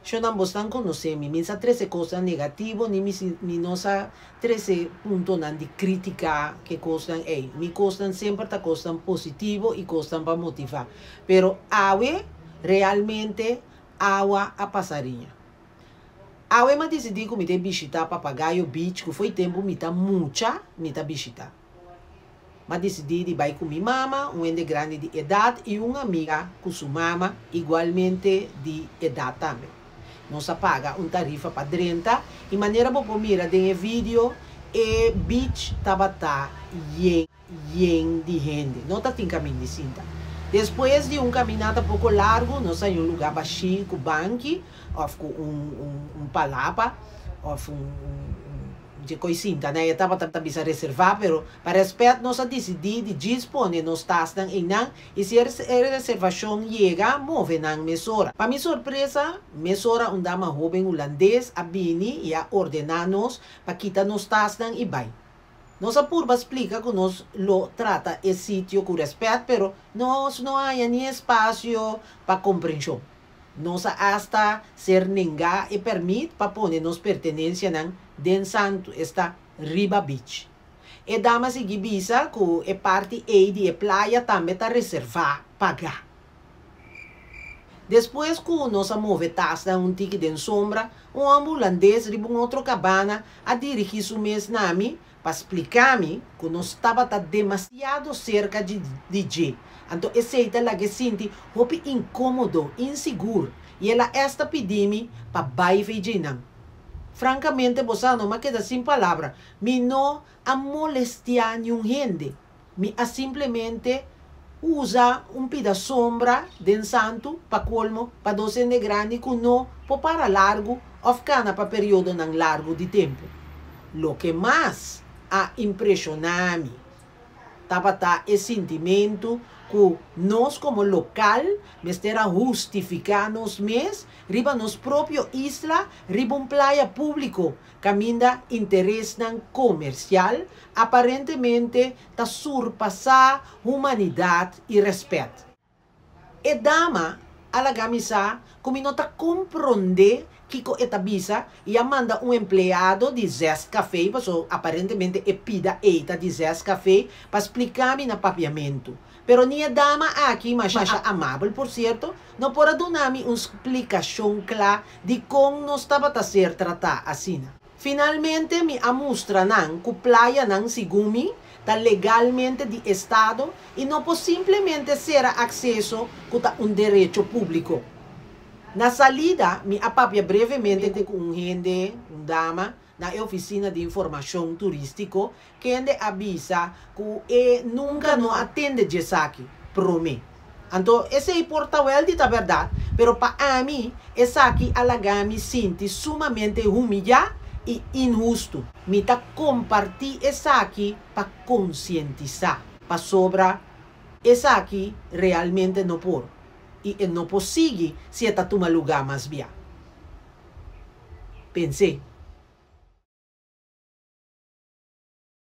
Shonnan bosnan konosé mi, mi sa trese kosnan negativo ni mi mi no sa trese puntonan di krítika ke kosnan ei. Mi kosnan semper ta kosnan positivo i kosnan pa motivá. Pero awe realmente awa a pasa riña. Awe mi a disidí ku mi ta bishitá Papagayo Beach ku fo'i tempu mi ta mucha mi ta bishitá. M'a disidí di bai ku mi mama, un hende grandi di edat, i un amiga ku su mama, igualmente di edat tambe. Nos a paga un tarifa pa drenta i manera bo por mira den e video, e beach tabata yen yen di hende. No ta tin kamin di sinta. Despues di un kaminata poko largu nos a haña un lugá bashí ku banki òf ku un un palapa òf un un. Dje koe sinta na e tabata ta bisa reservá, pero pa rèspèt nos a disidí di djis pone nos tasnan einan i si e reservashon yega, move nan mesora. Pa mi sorpresa, mesora un dama hóben hulandes a bini i a ordená nos pa kita nos tasnan i bai. Nos a purba splika ku nos lo trata e sitio ku rèspèt, pero nos no a haña ni espasio pa komprenshon. Nos a asta ser nengá e pèrmit pa pone nos pertenensianan den santu, esta, riba beach. E dama sigui bisa ku e parti ei di e playa tambe ta reservá, pagá. Despues ku nos a move tasnan un tiki den sombra, un hòmber hulandes riba un otro kabana a dirigí su mes na mi pa spliká mi ku nos tabata demasiado serka di dje, anto esei ta lag'é sinti hopi inkómodo, insigur, i el a esta pidi mi pa bai fei djeinan. Frankamente bo sa no, m'a keda sin palabra. Mi no a molestiá niun hende. Mi a simplemente usa un pida sombra den santu, pa kolmo, pa dos hende grandi ku no por para largu òf kana pa periodonan largu di tempu. Loke mas a impreshoná mi tabata e sintimentu ku nos komo lokal mester a hustifiká nos mes riba nos propio isla riba un playa públiko kaminda interesnan komersial aparentemente ta surpasá humanidat i rèspèt. E dama a laga mi sa ku mi no ta komprondé kiko e ta bisa i a manda un empleado di Zest Café, paso aparentemente e pida ei ta di Zest Café, pa splika mi na papiamentu. Pero ni e dama aki, masha amabel por sierto, no por a duna mi un splikashon kla di kon nos tabata ser tratá asina. Finalmente mi a mustra nan ku playanan segun mi ta legalmente di estado i no por simplemente sera akseso ku ta un derecho públiko. Na salida mi a papia brevemente ku un hende, un dama, na e ofisina di informashon turístiko kende a bisa ku e nunka no a tende djesaki promé. Anto esei por ta wèl di ta bèrdat, pero pa ami esaki a laga mi sinti sumamente humillá i inhustu. Mi ta kompartí esaki pa konsientisá, pasobra esaki realmente no por i e no por sigui si e ta tuma lugá mas bia. Pens'é.